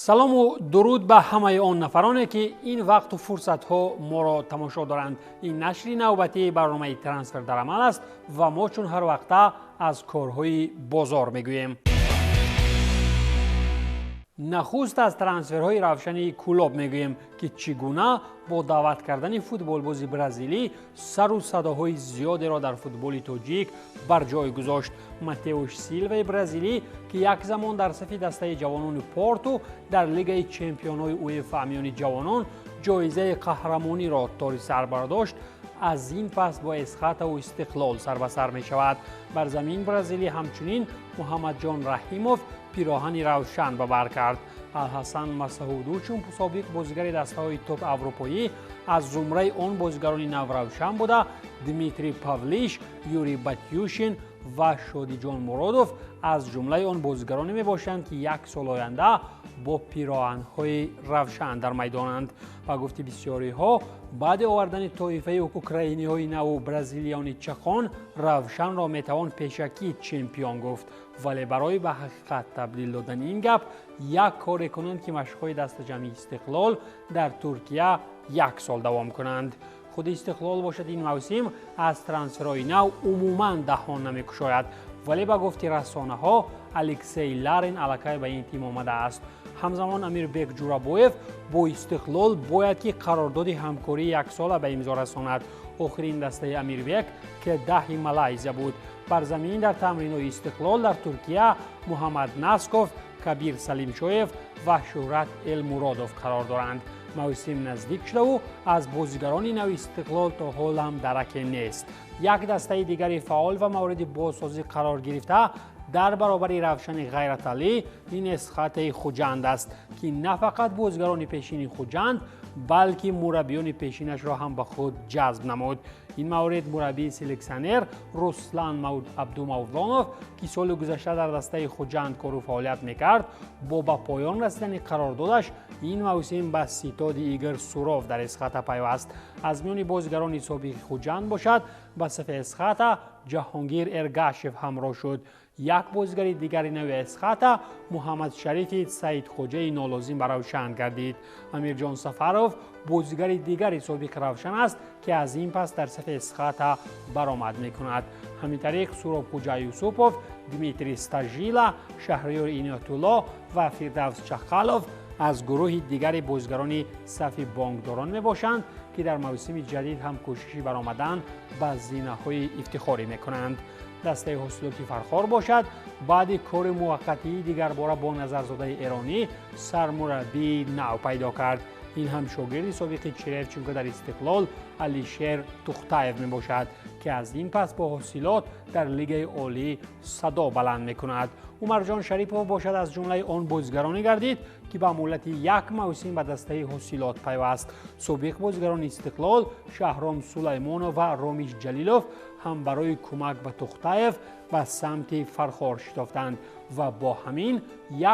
Салому дуруд ба ҳамаи он нафароне, ки ин вақту фурсатҳо моро тамошо доранд. Ин нашри навбатии барномаи «Трансфер дар амал» аст ва мо чун ҳар вақта аз корҳои бозор мегӯем. Нахуст аз трансферҳои Равшани Кӯлоб мегӯем, ки чӣ гуна бо даъват кардани футболбози бразилӣ сару садоҳои зиёдеро дар футболи тоҷик бар ҷой гузошт. Матеуш Силваи бразилӣ, ки як замон дар сафи дастаи ҷавонони Порту дар Лигаи чемпионҳои УЕФА миёни ҷавонон ҷоизаи қаҳрамониро тори сар бардошт, аз ин пас бо Эсхатаву Истиқлол сарбасар мешавад. Бар замин бразилӣ ҳамчунин Муҳаммадҷон Раҳимов пироҳани Равшан ба бар кард. Алҳасан Масаҳуду, чун собиқ бозигари дастаҳои топ аврупоӣ, аз зумраи он бозигарони навравшан буда, Дмитрий Павлиш, Юрий Батюшин ва Шодиҷон Муродов аз ҷумлаи он бозигароне мебошанд, ки як сол оянда бо пироҳанҳои Равшан дар майдонанд. Ба гуфти бисёриҳо, баъди овардани тоифаи украиниҳои наву бразилиёни чақон, Равшанро метавон пешакӣ чемпион гуфт. Вале барои ба ҳақиқат табдил додани ин гап як коре кунанд, ки машқҳои дастаҷамъи Истиқлол дар Туркия як сол давом кунанд. Худи Истиқлол бошад, ин мавсим аз трансферҳои нав умуман даҳон намекушояд, вале ба гуфти расонаҳо, Алексей Ларин аллакай ба ин тим омадааст. Ҳамзамон Амирбек Ҷурабоев бо Истиқлол бояд ки қарордоди ҳамкории яксола ба имзо расонад. Охирин дастаи Амирбек Кедаҳи Малайзия буд. Бар замин дар тамринҳои Истиқлол дар Туркия Муҳаммад Насков, Кабир Салимшоев ва Шӯҳрат Элмуродов қарор доранд. Мавсим наздик шудаву аз бозигарони нави Истиқлол то ҳол ҳам дараке нест. Як дастаи дигари фаъол ва мавриди бозсозӣ қарор гирифта дар баробари Равшани Ғайраталӣ ин Эсхатаи Хуҷанд аст, ки на фақат бозигарони пешини Хуҷанд, балки мураббиёни пешинашро ҳам ба худ ҷазб намуд. Ин маврид мураббии селексионер Руслан Абдумавлонов, ки соли гузашта дар дастаи Хуҷанд кору фаъолият мекард, бо ба поён расидани қарордодаш ин мавсим ба ситоди Игор Суров дар Эсхата пайваст. Аз миёни бозигарони собиқи Хуҷанд бошад, ба сафи Эсхата Ҷаҳонгир Эргашев ҳамроҳ шуд. Як бозигари дигари нави Эсхата Муҳаммадшарифи Саидхоҷаи нолозим ба Равшан гардид. Амирҷон Сафаров бозигари дигари собиқи Равшан аст, ки аз ин пас дар сафи Эсхата баромад мекунад. Ҳамин тариқ, Суробхуҷа Юсупов, Дмитрий Стажила, Шаҳриёр Иноятулло ва Фирдавс Чақалов аз гурӯҳи дигари бозигарони сафи бонкдорон мебошанд, ки дар мавсими ҷадид ҳам кӯшиши баромадан ба зинаҳои ифтихорӣ мекунанд. Дастаи Ҳосилоти Фархор бошад, баъди кори муваққатии дигарбора бо Назарзодаи эронӣ сармураббии нав пайдо кард. Ин ҳам шогирди собиқи Черевченко дар Истиқлол Алишер Тухтаев мебошад, ки аз ин пас бо Ҳосилот дар Лигаи олӣ садо баланд мекунад. Умарҷон Шарипов бошад, аз ҷумлаи он бозигароне гардид, ки ба муҳлати як мавсим ба дастаи Ҳосилот пайваст. Собиқ бозигарони Истиқлол Шаҳром Сулаймонов ва Ромиш Ҷалилов ҳам барои кӯмак ба Тухтаев ба самти Фархор шитофтанд ва бо ҳамин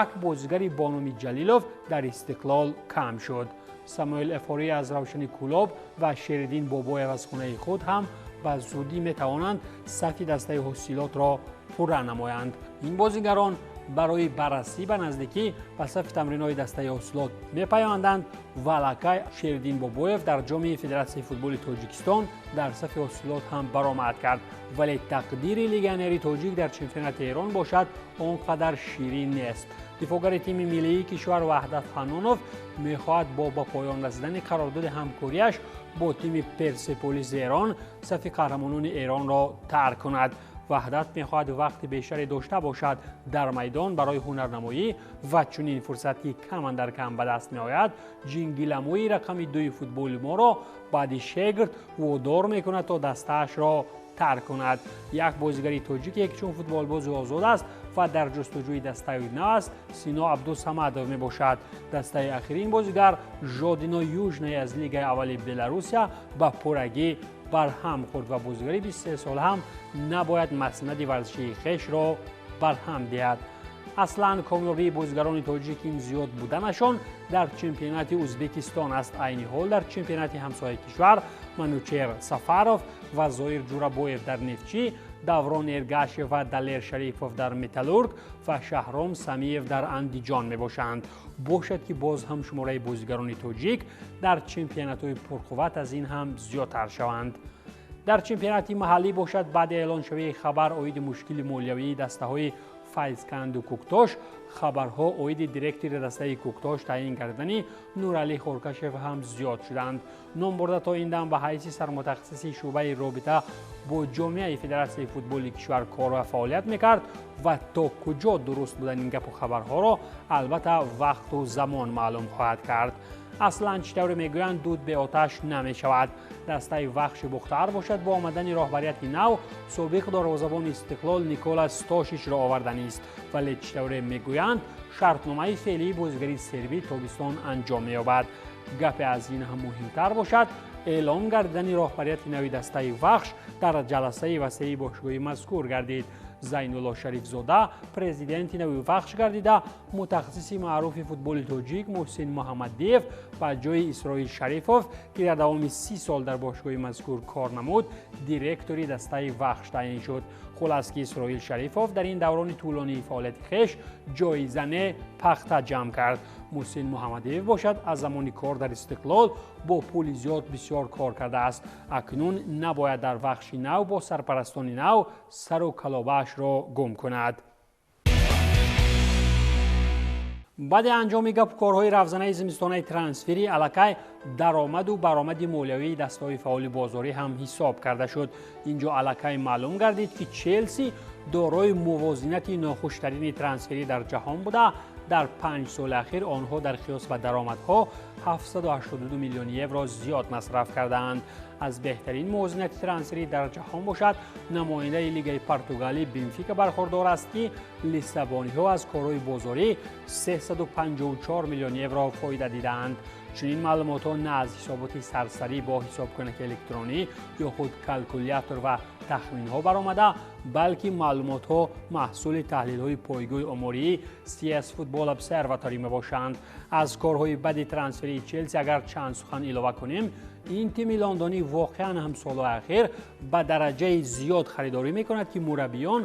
як бозигари бо номи Ҷалилов дар Истиқлол кам шуд. Самуэл Эфорӣ аз Равшани Кӯлоб ва Шериддин Бобоев аз хонаи худ ҳам ба зудӣ метавонанд сафи дастаи Ҳосилотро пурра намоянд. Ин бозигарон барои баррасӣ ба наздикӣ ба сафи тамринҳои дастаи Ҳосилот мепайванданд ва аллакай Шериддин Бобоев дар Ҷоми Федератсияи футболи Тоҷикистон дар сафи Ҳосилот ҳам баромад кард. Вале тақдири легионери тоҷик дар чемпионати Эрон бошад, он қадар ширин нест. Дифоъгари тими миллии кишвар Ваҳдат Ҳаннонов мехоҳад бо ба поён расидани қарордоди ҳамкориаш бо тими Персеполиси Эрон сафи қаҳрамонони Эронро тарк кунад. Ваҳдат мехоҳад вақти бештаре дошта бошад дар майдон барои ҳунарнамоӣ ва чунин фурсат ки кам андар кам ба даст меояд, ҷингиламои рақами дуи футболи моро баъди Шегрт водор мекунад, то дастаашро тарк кунад. Як бозигари тоҷике, ки чун футболбози озод аст ва дар ҷустуҷӯи дастаи нав аст, Сино Абдусамадов мебошад. Дастаи ахирин бозигар Жодино Южное аз Лигаи аввали Беларусия ба пуррагӣ барҳам хӯрд ва бозигари 23 сола ҳам набояд маснади варзишии хешро барҳам диҳад. Аслан комёбии бозигарони тоҷик ин зиёд буданашон дар чемпионати Ӯзбекистон аст. Айни ҳол дар чемпионати ҳамсояи кишвар Манучер Сафаров ва Зоир Ҷурабоев дар Нефтчӣ, Даврон Эргашев ва Далер Шарипов дар Металлург ва Шаҳром Самиев дар Андиҷон мебошанд. Бошад, ки боз ҳам шумораи бозигарони тоҷик дар чемпионатҳои пурқувват аз ин ҳам зиёдтар шаванд. Дар чемпионати маҳаллӣ бошад, баъди эълоншавии хабар оиди мушкили молиявии дастаҳои Файзканду Куктош, хабарҳо оиди директори дастаи Куктош таъин кардани Нуралӣ Хоркашев ҳам зиёд шуданд. Номбурда то ин дам ба ҳайси сармутахассиси шӯъбаи робита бо ҷомеаи Федератсияи футболи кишвар кор ва фаъолият мекард ва то куҷо дуруст будани ин гапу хабарҳоро албатта вақту замон маълум хоҳад кард. Аслан, чӣ тавре мегӯянд, дуд беоташ намешавад. Дастаи Вахши Бухтар бошад, бо омадани роҳбарияти нав собиқ дарвозабони Истиқлол Никола Стошичро оварданист, вале чӣ тавре мегӯянд, шартномаи феълии бозигари сербӣ тобистон анҷом меёбад. Гапе аз ин ҳам муҳимтар бошад, эълон гардидани роҳбарияти нави дастаи Вахш дар ҷаласаи васеи бошгоҳи мазкур гардид. Зайнулло Шарифзода президенти нави Вахш гардида, мутахассиси маъруфи футболи тоҷик Муҳсин Муҳаммадиев ба ҷои Исроил Шарифов, ки дар давоми 30 сол дар бошгоҳи мазкур кор намуд, директори дастаи Вахш таъин шуд. Хулас, ки Исроил Шарифов дар ин даврони тӯлонии фаъолияти хеш ҷоиза не, пахта ҷамъ кард. Муҳсин Муҳаммадиев бошад, аз замони кор дар Истиқлол бо пули зиёд бисёр кор кардааст. Акнун набояд дар Вахши нав бо сарпарастони нав сару калобаашро гум кунад. Баъди анҷоми гапу корҳои равзанаи зимистонаи трансферӣ, аллакай даромаду баромади молиявии дастаҳои фаъоли бозорӣ ҳам ҳисоб карда шуд. Ин ҷо аллакай маълум гардид, ки Челси дорои мувозинати нохуштарини трансферӣ дар ҷаҳон буда, дар 5 соли ахир онҳо дар қиёс ба даромадҳо 782 миллион евро зиёд масраф кардаанд. Аз беҳтарин мувозинати трансферӣ дар ҷаҳон бошад, намояндаи лигаи Португалӣ Бенфика бархурдор аст, ки лиссабониҳо аз корҳои бозорӣ 354 миллион евро фоида дидаанд. Чунин маълумотҳо на аз ҳисоботи сарсарӣ бо ҳисобкунаки электронӣ ё худ калкулятор ва тахминҳо баромада, балки маълумотҳо маҳсули таҳлилҳои пойгоҳи омории CS Football Observatory мебошанд. Аз корҳои бади трансферии Челси агар чанд сухан илова кунем, ин тими лондонӣ воқеан ҳам солҳои ахир ба дараҷаи зиёд харидорӣ мекунад, ки мураббиён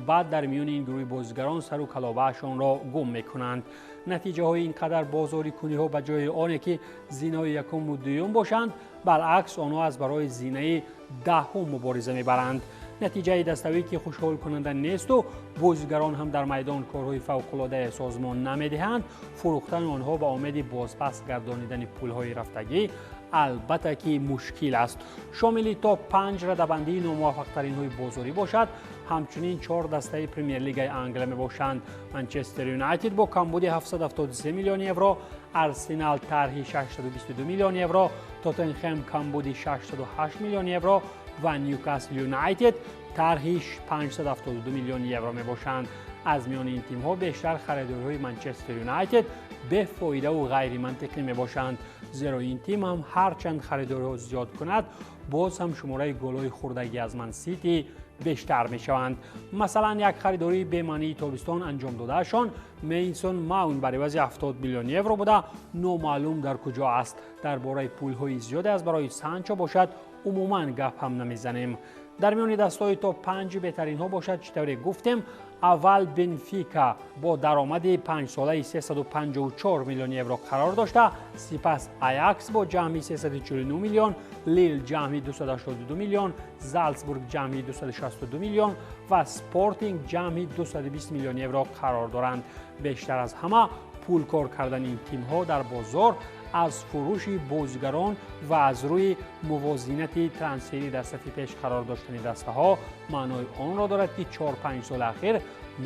баъд дар миёни ин гурӯҳи бозигарон сару калобаашонро гум мекунанд. Натиҷаҳои ин қадар бозорикуниҳо ба ҷои оне ки зинаҳои якуму дуюм бошанд, баръакс, онҳо аз барои зинаи даҳум мубориза мебаранд. Натиҷаи даставӣ ки хушҳолкунанда несту бозигарон ҳам дар майдон корҳои фавқулоддае созмон намедиҳанд, фурӯхтани онҳо ба умеди бозпас гардонидани пулҳои рафтагӣ албатта ки мушкил аст. Шомили то 5 радабандии номуваффақтаринҳои бозорӣ бошад, ҳамчунин чор дастаи Премер-лигаи Англия мебошанд: Манчестер Юнайтед бо камбуди 773 миллион евро, Арсенал тарҳи 622 миллион евро, Тоттенхем камбуди 608 миллион евро ва Ньюкасл Юнайтед тарҳи 572 миллион евро мебошанд. Аз миёни ин тимҳо бештар харидориҳои Манчестер Юнайтед бефоидаву ғайримантиқӣ мебошанд, зеро ин тим ҳам ҳарчанд харидориҳо зиёд кунад, боз ҳам шумораи голҳои хурдагӣ аз Ман Сити бештар мешаванд. Масалан, як харидории бемаънии тобистон анҷом додаашон Мейсон Маунт бар ивази 70 миллион евро буда, номаълум дар куҷо аст. Дар бораи пулҳои зиёде аз барои Санчо бошад, умуман гап ҳам намезанем. Дар миёни дастҳои то панҷи беҳтаринҳо бошад, чӣ тавре гуфтем, аввал Бенфика бо даромади панҷсолаи 354 миллион евро қарор дошта, сипас Аякс бо ҷамъи 349 миллион, Лил ҷамъи 282 миллион, Залцбург ҷамъи 262 миллион ва Спортинг ҷамъи 220 миллион евро қарор доранд. Бештар аз ҳама пул кор кардани ин тимҳо дар бозор аз фурӯши бозигарон ва аз рӯи мувозинати трансферӣ дар сафи пеш қарор доштани дастаҳо маънои онро дорад, ки 4-5 соли ахир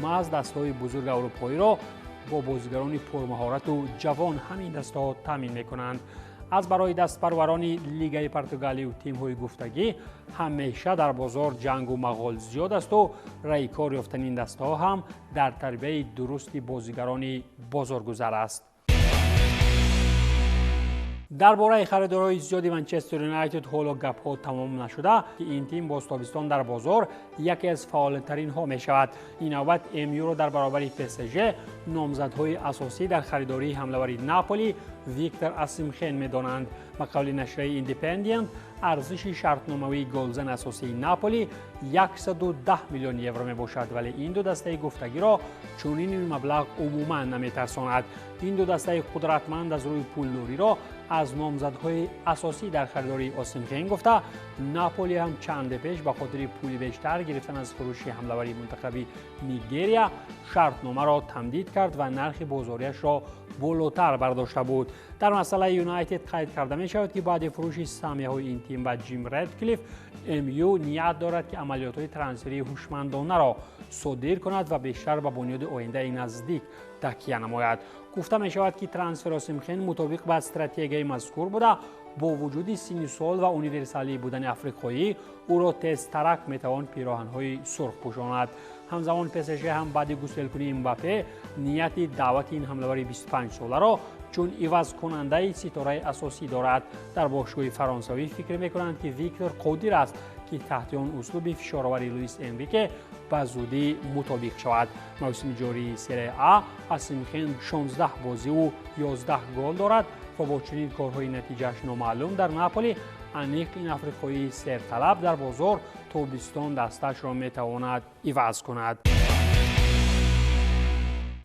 маҳз дастаҳои бузурги аврупоиро бо бозигарони пурмаҳорату ҷавон ҳамин дастаҳо таъмин мекунанд. Аз барои дастпарварони лигаи Португалию тимҳои гуфтагӣ ҳамеша дар бозор ҷангу мағол зиёд асту раи кор ёфтани ин дастаҳо ҳам дар тарбияи дурусти бозигарони бозоргузар аст. Дар бораи харидорҳои зиёди Манчестер Юнайтед ҳоло гапҳо тамом нашуда, ки ин тим боз тобистон дар бозор яке аз фаъолтаринҳо мешавад. Ин навбат МЮ-ро дар баробари ПСЖ номзадҳои асосӣ дар харидории ҳамлавари Наполи Виктор Осимхен медонанд. Ба қавли нашрияи Индепендент, арзиши шартномавии голзани асосии Наполи 110 миллион евро мебошад, вале ин ду дастаи гуфтагиро чунин ин маблағ умуман наметарсонад. Ин ду дастаи қудратманд аз рӯи пулдориро аз номзадҳои асосӣ дар харидории Осимхен гуфта, Наполи ҳам чанде пеш ба хотири пули бештар гирифтан аз фурӯши ҳамлавари мунтахаби Нигерия шартномаро тамдид кард ва нархи бозориашро болотар бардошта буд. Дар масъалаи Юнайтед қайд карда мешавад, ки баъди фурӯши саҳмияҳои ин тим ба Ҷим Редклифф, МЮ ният дорад, ки амалиётҳои трансферии ҳушмандонаро содир кунад ва бештар ба бунёди ояндаи наздик такя намояд. Гуфта мешавад, ки трансфер Осимхен мутобиқ ба стратегияи мазкур буда, бо вуҷуди синни сол ва универсалӣ будани африқоӣ ӯро тезтарак метавон пироҳанҳои сурх пӯшонад. Ҳамзамон ПСЖ ҳам баъди гуселкунии Мбаппе нияти даъвати ин ҳамлавари 25-соларо чун ивазкунандаи ситораи асосӣ дорад. Дар бошгоҳи фаронсавӣ фикр мекунанд, ки Виктор қодир аст, ки таҳти он услуби фишоровари Луис Энрике ба зудӣ мутобиқ шавад. Мавсими ҷории Серия А Осимхен 16 бозиву 11 гол дорад ва бо чунин корҳои натиҷааш номаълум дар Наполи аниқ ин африқоии серталаб дар бозор тобистон дастаашро метавонад иваз кунад.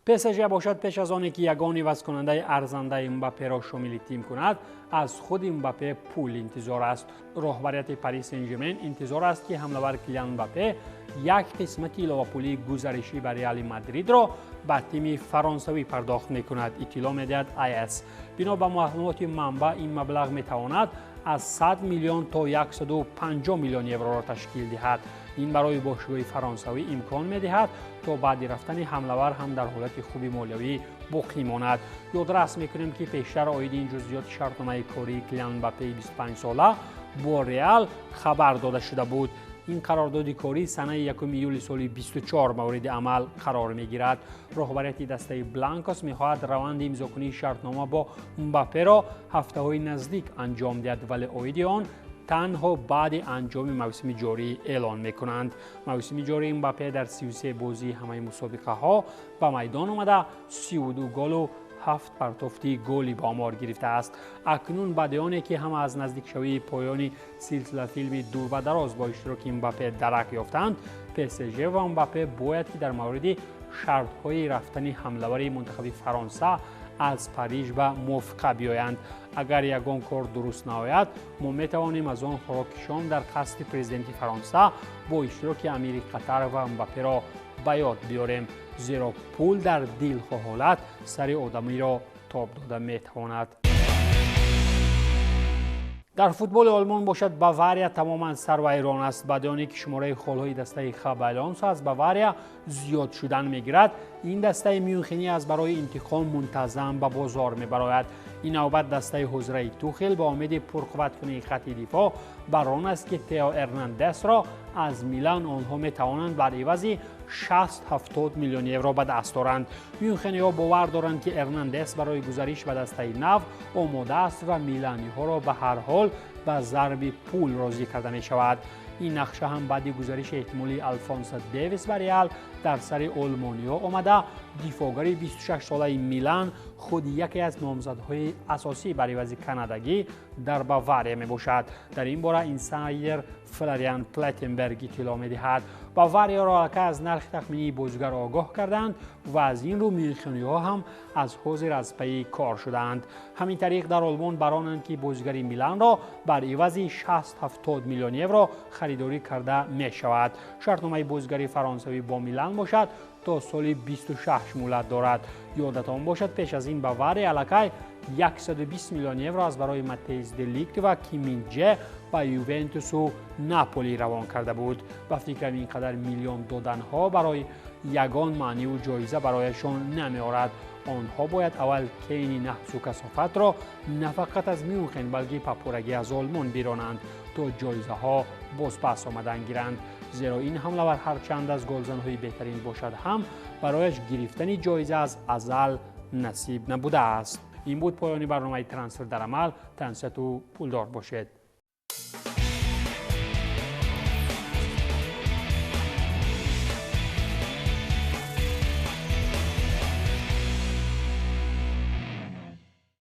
ПСЖ бошад, пеш аз оне ки ягон ивазкунандаи арзандаи Мбапперо шомили тим кунад, аз худи Мбаппе пул интизор аст. Роҳбарияти Пари Сен-Жермен интизор аст, ки ҳамлавар Килиан Мбаппе як қисмати иловапулии гузаришӣ ба Реали Мадридро ба тими фаронсавӣ пардохт мекунад, иттилоъ медиҳад АС. Бино ба маълумоти манбаъ, ин маблағ метавонад аз 100 миллион то 150 миллион евроро ташкил диҳад. Ин барои бошгоҳи фаронсавӣ имкон медиҳад, то баъди рафтани ҳамлавар ҳам дар ҳолати хуби молиявӣ боқӣ монад. Ёдрас мекунем, ки пештар оиди ин ҷузъиёти шартномаи кории Килиан Мбаппеи 25-сола бо Реал хабар дода шуда буд. Ин қарордоди корӣ санаи 1 июли соли 24 мавриди амал қарор мегирад. Роҳбарияти дастаи Бланкос мехоҳад раванди имзокунии шартнома бо Мбапперо ҳафтаҳои наздик анҷом диҳад, вале оиди он танҳо баъди анҷоми мавсими ҷорӣ эълон мекунанд. Мавсими ҷории Мбаппе дар 33 бозии ҳамаи мусобиқаҳо ба майдон омада, 32 голу 7 партофти голи ба омор гирифтааст. Акнун баъди оне ки ҳама аз наздикшавии поёни силсилафилми дур ва дароз бо иштироки Мбаппе дарак ёфтанд, ПСЖ ва Мбаппе бояд ки дар мавриди шартҳои рафтани ҳамлавари мунтахаби Фаронса аз Париж ба мувофиқа биёянд. Агар ягон кор дуруст наояд, мо метавонем аз он хӯроки шом дар қасди президенти Фаронса бо иштироки амири Қатар ва Мбапперо ба ёд биёрем, зеро пул дар дилхоҳ ҳолат сари одамиро тоб дода метавонад. Дар футболи Олмон бошад, Бавария тамоман сарвайрон аст. Баъди оне ки шумораи холҳои дастаи Хаби Алонсо аз Бавария зиёд шудан мегирад, ин дастаи Мюнхенӣ аз барои интиқом мунтазам ба бозор мебарояд. Ин навбат дастаи ҳозираи Тухел ба умеди пурқувваткунии хатти дифоъ бар он аст, ки Тео Эрнандесро аз Милан онҳо метавонанд бар ивази 60-70 миллион евро ба даст оранд. Мюнхениҳо бовар доранд, ки Эрнандес барои гузариш ба дастаи нав омода аст ва миланиҳоро ба ҳар ҳол ба зарби пул розӣ карда мешавад. Ин нақша ҳам баъди гузариши эҳтимолии Алфонсо Девис ба Реал дар сари олмониҳо омада, дифоъгари 26-солаи Милан худ яке аз номзадҳои асосӣ бар ивази канадагӣ дар Бавария мебошад. Дар ин бора инсайдер Флориан Плеттенберг иттилоъ медиҳад. Баварияро аллакай аз нархи тахминии бозигар огоҳ карданд ва аз ин рӯ мюнхениҳо ҳам аз ҳозир аз пайи кор шудаанд. Ҳамин тариқ дар Олмон баронанд, ки бозигари Миланро бар ивази 60-70 миллион евро харидорӣ карда мешавад. Шартномаи бозигари фаронсавӣ бо Милан бошад, то соли 26 муҳлат дорад. Ёдатон бошад, пеш аз ин Бавария аллакай 120 миллион евро аз барои Матеис де Ликт ва Ким Мин Ҷе ба Ювентусу Наполи равон карда буд. Ба фикрам, ин қадар миллион доданҳо барои ягон маъниву ҷоиза барояшон намеорад. Онҳо бояд аввал Кейни наҳсу касофатро на фақат аз Мюнхен, балки папурагӣ аз Олмон биронанд, то ҷоизаҳо бозпас омадан гиранд. Зеро ин ҳамлавар ҳарчанд аз голзанҳои беҳтарин бошад ҳам, барояш гирифтани ҷоиза аз азал насиб набудааст. Ин буд поёни барномаи «Трансфер дар амал». Тансиҳату пулдор бошед.